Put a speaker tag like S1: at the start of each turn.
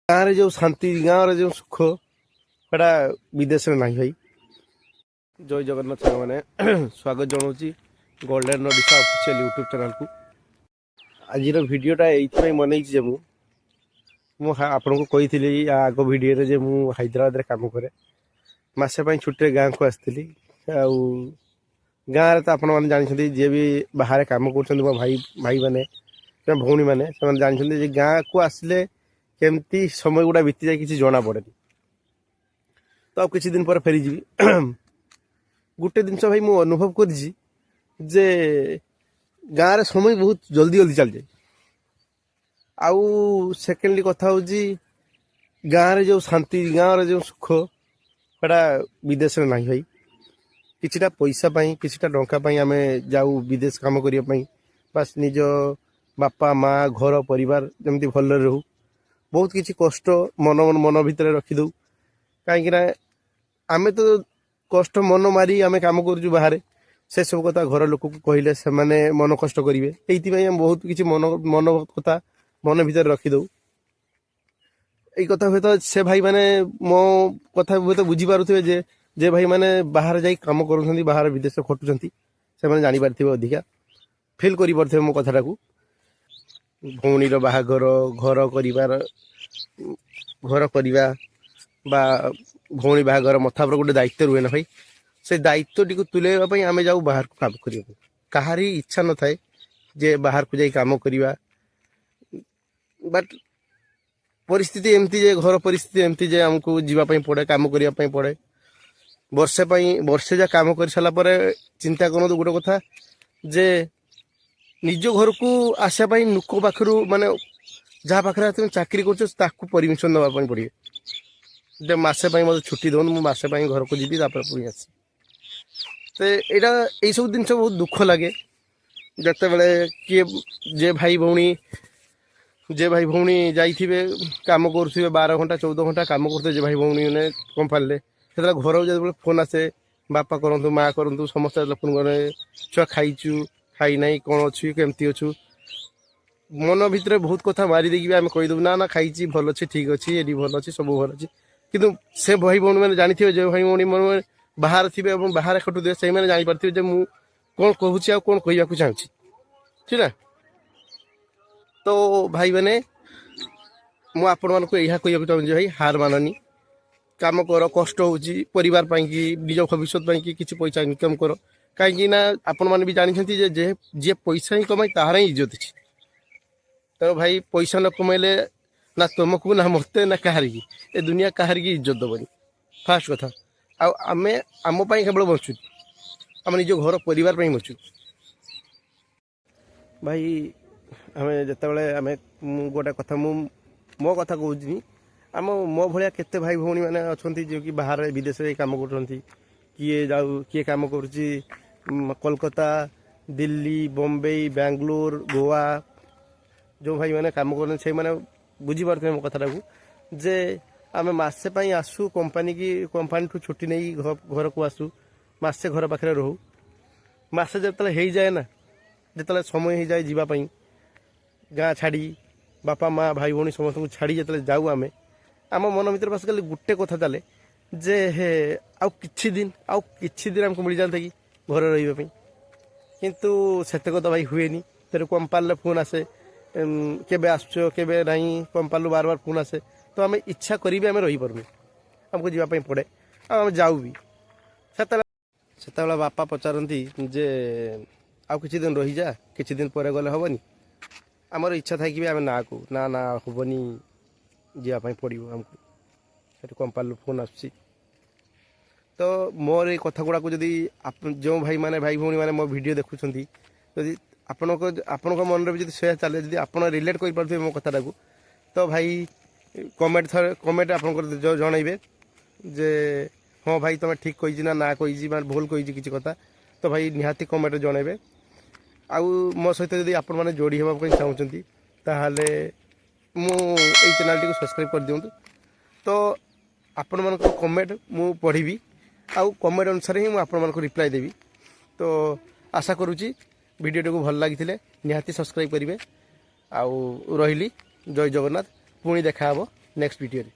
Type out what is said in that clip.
S1: ଗାଁରେ ଯେଉଁ ଶାନ୍ତି, ଗାଁରେ ଯେଉଁ ସୁଖ, ସେଟା ବିଦେଶରେ ନାହିଁ ଭାଇ। ଜୟ ଜଗନ୍ନାଥ ସାଙ୍ଗମାନେ, ସ୍ୱାଗତ ଜଣାଉଛି ଗୋଲ୍ଡେନ୍ ଓଡ଼ିଶା ଅଫିସିଆଲ ୟୁଟ୍ୟୁବ୍ ଚ୍ୟାନେଲକୁ। ଆଜିର ଭିଡ଼ିଓଟା ଏଇଥିପାଇଁ ବନେଇଛି ଯେ ମୁଁ ଆପଣଙ୍କୁ କହିଥିଲି ଆଗ ଭିଡ଼ିଓରେ ଯେ ମୁଁ ହାଇଦ୍ରାବାଦରେ କାମ କରେ। ମାସେ ପାଇଁ ଛୁଟିରେ ଗାଁକୁ ଆସିଥିଲି। ଆଉ ଗାଁରେ ତ ଆପଣମାନେ ଜାଣିଛନ୍ତି, ଯିଏ ବି ବାହାରେ କାମ କରୁଛନ୍ତି, ମୋ ଭାଇମାନେ କିମ୍ବା ଭଉଣୀମାନେ, ସେମାନେ ଜାଣିଛନ୍ତି ଯେ ଗାଁକୁ ଆସିଲେ କେମିତି ସମୟ ଗୁଡ଼ା ବିତିଯାଏ, କିଛି ଜଣା ପଡ଼େନି। ତ ଆଉ କିଛି ଦିନ ପରେ ଫେରିଯିବି। ଗୋଟେ ଜିନିଷ ଭାଇ ମୁଁ ଅନୁଭବ କରିଛି ଯେ ଗାଁରେ ସମୟ ବହୁତ ଜଲ୍ଦି ଜଲ୍ଦି ଚାଲିଯାଏ। ଆଉ ସେକେଣ୍ଡଲି କଥା ହେଉଛି, ଗାଁରେ ଯେଉଁ ଶାନ୍ତି, ଗାଁରେ ଯେଉଁ ସୁଖ, ସେଟା ବିଦେଶରେ ନାହିଁ ଭାଇ। କିଛିଟା ପଇସା ପାଇଁ, କିଛିଟା ଟଙ୍କା ପାଇଁ ଆମେ ଯାଉ ବିଦେଶ କାମ କରିବା ପାଇଁ। ବାସ୍, ନିଜ ବାପା ମା, ଘର ପରିବାର ଯେମିତି ଭଲରେ ରହୁ। ବହୁତ କିଛି କଷ୍ଟ ମନ ମନ ଭିତରେ ରଖିଦେଉ, କାହିଁକିନା ଆମେ ତ କଷ୍ଟ ମନ ମାରି ଆମେ କାମ କରୁଛୁ ବାହାରେ। ସେସବୁ କଥା ଘର ଲୋକକୁ କହିଲେ ସେମାନେ ମନ କଷ୍ଟ କରିବେ। ଏଇଥିପାଇଁ ଆମେ ବହୁତ କିଛି ମନ ମନ କଥା ମନ ଭିତରେ ରଖିଦେଉ। ଏଇ କଥା ହୁଏତ ସେ ଭାଇମାନେ ମୋ କଥା ହୁଏତ ବୁଝିପାରୁଥିବେ ଯେ ଭାଇମାନେ ବାହାରେ ଯାଇ କାମ କରୁଛନ୍ତି, ବାହାରେ ବିଦେଶ ଖଟୁଛନ୍ତି, ସେମାନେ ଜାଣିପାରିଥିବେ, ଅଧିକା ଫିଲ୍ କରିପାରୁଥିବେ ମୋ କଥାଟାକୁ। ଭଉଣୀର ବାହାଘର, ଘର କରିବାର, ଘର କରିବା ବା ଭଉଣୀ ବାହାଘର ମଥା ଉପରେ ଗୋଟେ ଦାୟିତ୍ୱ ରୁହେ ନା ଭାଇ। ସେ ଦାୟିତ୍ୱଟିକୁ ତୁଲେଇବା ପାଇଁ ଆମେ ଯାଉ ବାହାରକୁ କାମ କରିବାକୁ। କାହାରି ଇଚ୍ଛା ନଥାଏ ଯେ ବାହାରକୁ ଯାଇ କାମ କରିବା, ବଟ୍ ପରିସ୍ଥିତି ଏମିତି ଯେ, ଘର ପରିସ୍ଥିତି ଏମିତି ଯେ ଆମକୁ ଯିବା ପାଇଁ ପଡ଼େ, କାମ କରିବା ପାଇଁ ପଡ଼େ ବର୍ଷେ ପାଇଁ। ବର୍ଷେ ଯା କାମ କରିସାରିଲା ପରେ ଚିନ୍ତା କରନ୍ତୁ ଗୋଟେ କଥା ଯେ ନିଜ ଘରକୁ ଆସିବା ପାଇଁ ଲୋକ ପାଖରୁ, ମାନେ ଯାହା ପାଖରେ ତୁମେ ଚାକିରି କରୁଛ, ତାକୁ ପରମିସନ୍ ଦେବା ପାଇଁ ପଡ଼ିବ ଯେ ମାସେ ପାଇଁ ମୋତେ ଛୁଟି ଦିଅନ୍ତୁ, ମୁଁ ମାସେ ପାଇଁ ଘରକୁ ଯିବି, ତାପରେ ପୁଣି ଆସିବି। ତ ଏଇଟା ଏଇସବୁ ଜିନିଷ ବହୁତ ଦୁଃଖ ଲାଗେ, ଯେତେବେଳେ କିଏ ଯେ ଭାଇ ଭଉଣୀ ଯାଇଥିବେ, କାମ କରୁଥିବେ, 12 ଘଣ୍ଟା 14 ଘଣ୍ଟା କାମ କରୁଥିବେ ଯେ ଭାଇ ଭଉଣୀ ମାନେ କମ୍ପାନୀରେ, ସେତେବେଳେ ଘରକୁ ଯେତେବେଳେ ଫୋନ୍ ଆସେ, ବାପା କରନ୍ତୁ, ମା କରନ୍ତୁ, ସମସ୍ତେ ଯେତେବେଳେ ଫୋନ୍ କରେ, "ଛୁଆ, ଖାଇଛୁ, ଖାଇନାହିଁ, କ'ଣ ଅଛି, କେମିତି ଅଛୁ?" ମନ ଭିତରେ ବହୁତ କଥା ମାରି ଦେଇକି ବି ଆମେ କହିଦେବୁ, "ନା ନା, ଖାଇଛି, ଭଲ ଅଛି, ଠିକ୍ ଅଛି, ଏଠି ଭଲ ଅଛି, ସବୁ ଭଲ ଅଛି।" କିନ୍ତୁ ସେ ଭାଇ ଭଉଣୀ ମାନେ ଜାଣିଥିବେ, ଯେ ଭାଇ ଭଉଣୀ ମାନେ ବାହାରେ ଥିବେ ଏବଂ ବାହାରେ ଖଟୁଥିବେ, ସେଇମାନେ ଜାଣିପାରୁଥିବେ ଯେ ମୁଁ କ'ଣ କହୁଛି ଆଉ କ'ଣ କହିବାକୁ ଚାହୁଁଛି, ଠିକ୍ ନା? ତ ଭାଇମାନେ, ମୁଁ ଆପଣମାନଙ୍କୁ ଏହା କହିବାକୁ ଚାହୁଁଛି, ଭାଇ, ହାର ମାନନି, କାମ କର। କଷ୍ଟ ହେଉଛି, ପରିବାର ପାଇଁକି, ନିଜ ଭବିଷ୍ୟତ ପାଇଁକି କିଛି ପଇସା ଇନକମ୍ କର। କାହିଁକି ନା ଆପଣମାନେ ବି ଜାଣିଛନ୍ତି ଯେ ଯିଏ ପଇସା ହିଁ କମାଏ, ତାହାର ହିଁ ଇଜ୍ଜତ ଅଛି। ତେଣୁ ଭାଇ, ପଇସା ନ କମାଇଲେ ନା ତୁମକୁ, ନା ମୋତେ, ନା କାହାରିକି, ଏ ଦୁନିଆ କାହାରିକି ଇଜ୍ଜତ ଦେବନି, ଫାଷ୍ଟ କଥା। ଆଉ ଆମେ ଆମ ପାଇଁ କେବଳ ବଞ୍ଚୁଛୁ, ଆମ ନିଜ ଘର ପରିବାର ପାଇଁ ବଞ୍ଚୁଛୁ। ଭାଇ, ଆମେ ଯେତେବେଳେ ଆମେ ମୁଁ ଗୋଟେ କଥା, ମୁଁ ମୋ କଥା କହୁଛି, ଆମ ମୋ ଭଳିଆ କେତେ ଭାଇ ଭଉଣୀ ମାନେ ଅଛନ୍ତି ଯିଏକି ବାହାରେ ବିଦେଶରେ କାମ କରୁଛନ୍ତି। କିଏ ଯାଉ, କିଏ କାମ କରୁଛି କୋଲକାତା, ଦିଲ୍ଲୀ, ବମ୍ବେ, ବାଙ୍ଗଲୋର, ଗୋଆ। ଯେଉଁ ଭାଇମାନେ କାମ କରୁଛନ୍ତି, ସେଇମାନେ ବୁଝିପାରୁଥିବେ ମୋ କଥାଟାକୁ ଯେ ଆମେ ମାସେ ପାଇଁ ଆସୁ କମ୍ପାନୀକି, କମ୍ପାନୀଠୁ ଛୁଟି ନେଇ ଘରକୁ ଆସୁ, ମାସେ ଘର ପାଖରେ ରହୁ। ମାସେ ଯେତେବେଳେ ହେଇଯାଏ ନା, ଯେତେବେଳେ ସମୟ ହେଇଯାଏ ଯିବା ପାଇଁ, ଗାଁ ଛାଡ଼ି, ବାପା ମା, ଭାଇ ଭଉଣୀ ସମସ୍ତଙ୍କୁ ଛାଡ଼ି ଯେତେବେଳେ ଯାଉ ଆମେ, ଆମ ମନ ଭିତରେ ବାସ୍ ଖାଲି ଗୋଟେ କଥା ଚାଲେ ଯେ ହେ, ଆଉ କିଛି ଦିନ, ଆଉ କିଛି ଦିନ ଆମକୁ ମିଳିଯାନ୍ତା କି ଘରେ ରହିବା ପାଇଁ। କିନ୍ତୁ ସେତକ ତ ଭାଇ ହୁଏନି। ତେଣୁ କମ୍ପାନୀରେ ଫୋନ୍ ଆସେ, କେବେ ଆସୁଛ, କେବେ ନାହିଁ। କମ୍ପାନୀରୁ ବାର ବାର ଫୋନ୍ ଆସେ, ତ ଆମେ ଇଚ୍ଛା କରି ବି ଆମେ ରହିପାରୁନି, ଆମକୁ ଯିବା ପାଇଁ ପଡ଼େ ଆଉ ଆମେ ଯାଉ ବି। ସେତେବେଳେ ବାପା ପଚାରନ୍ତି ଯେ ଆଉ କିଛି ଦିନ ରହିଯା, କିଛି ଦିନ ପରେ ଗଲେ ହେବନି? ଆମର ଇଚ୍ଛା ଥାଇକି ବି ଆମେ ନା କହୁ, ନା ନା, ହେବନି, ଯିବା ପାଇଁ ପଡ଼ିବ ଆମକୁ, ସେଠି କମ୍ପାନୀରୁ ଫୋନ୍ ଆସୁଛି। ତ ମୋର ଏଇ କଥା ଗୁଡ଼ାକୁ ଯଦି ଯେଉଁ ଭାଇମାନେ, ଭାଇ ଭଉଣୀମାନେ ମୋ ଭିଡ଼ିଓ ଦେଖୁଛନ୍ତି, ଯଦି ଆପଣଙ୍କ ମନରେ ବି ଯଦି ସେୟା ଚାଲେ, ଯଦି ଆପଣ ରିଲେଟ୍ କରିପାରୁଥିବେ ମୋ କଥାଟାକୁ, ତ ଭାଇ କମେଣ୍ଟ, ଥରେ କମେଣ୍ଟ ଆପଣଙ୍କର ଜଣାଇବେ ଯେ ହଁ ଭାଇ, ତୁମେ ଠିକ୍ କହିଛି ନା ନା କହିଛି, ମାନେ ଭୁଲ କହିଛି କିଛି କଥା, ତ ଭାଇ ନିହାତି କମେଣ୍ଟରେ ଜଣାଇବେ। ଆଉ ମୋ ସହିତ ଯଦି ଆପଣମାନେ ଯୋଡ଼ି ହେବା ପାଇଁ ଚାହୁଁଛନ୍ତି, ତାହେଲେ ମୁଁ ଏଇ ଚ୍ୟାନେଲଟିକୁ ସବସ୍କ୍ରାଇବ୍ କରିଦିଅନ୍ତୁ। ତ ଆପଣମାନଙ୍କ କମେଣ୍ଟ ମୁଁ ପଢ଼ିବି ଆଉ କମେଣ୍ଟ ଅନୁସାରେ ହିଁ ମୁଁ ଆପଣମାନଙ୍କୁ ରିପ୍ଲାଏ ଦେବି। ତ ଆଶା କରୁଛି ଭିଡ଼ିଓଟିକୁ ଭଲ ଲାଗିଥିଲେ ନିହାତି ସବସ୍କ୍ରାଇବ୍ କରିବେ। ଆଉ ରହିଲି, ଜୟ ଜଗନ୍ନାଥ। ପୁଣି ଦେଖାହେବ। ନେକ୍ସଟ ଭିଡ଼ିଓରେ।